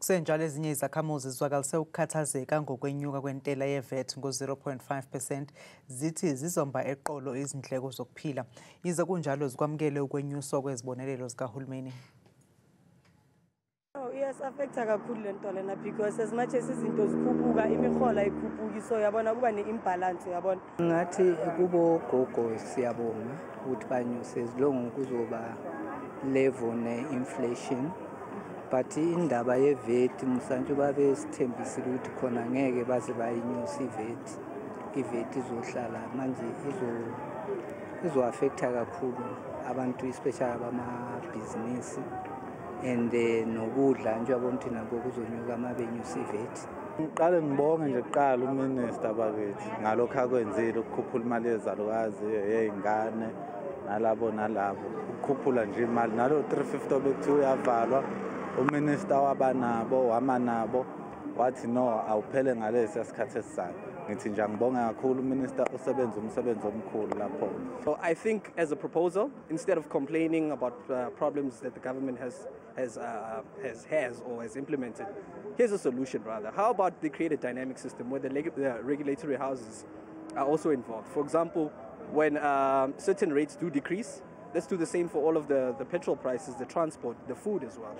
Kusenjalo, ezinye izakhamuzi zizwakalise ukukhathazeka ngokwenyuka kwentela ye-VAT ngo-0.5%, zithi zizomba eqolo izindleko zokuphila. Yize kunjalo, zikwamukele ukwenyuswa kwezibonelelo zikahulumeni. Oh, iyasi-affecta kakhulu le nto lena, because as much as izinto zikhuphuka, imiholo ayikhuphuki, so uyabona kuba ne-imbalance, uyabona. Ngathi kubo gogo, siyabonga ukuthi banyuse, as long kuzoba level ne-inflation, but indaba ye-VAT musantsho babesithembisile ukuthi khona ngeke baze bayinyuse i-VAT. I-VAT izohlala manje, izo-affecta kakhulu abantu, especially abamabhizinisi, and nokudla nje uyabona ukuthi nako kuzonyuka uma benyusa i-VAT. Ngiqale ngibonge nje kuqala uminister bakithi ngalokho akwenzile, ukukhuphula imali yezalukazi, yey'ngane, nalabo nalabo, ukukhuphula nje imali nalo 350 obekuthiwa uyavalwa. Uminister waba nabo, wama nabo, wathi no, awuphele ngalesi sikhathi esizayo. Ngithi nje angibonge kakhulu uminister, usebenza umsebenzi omkhulu lapho. So I think as a proposal, instead of complaining about problems that the government has or has implemented, here's a solution rather. How about they create a dynamic system where the regulatory houses are also involved? For example, when certain rates do decrease, let's do the same for all of the petrol prices, the transport, the food as well.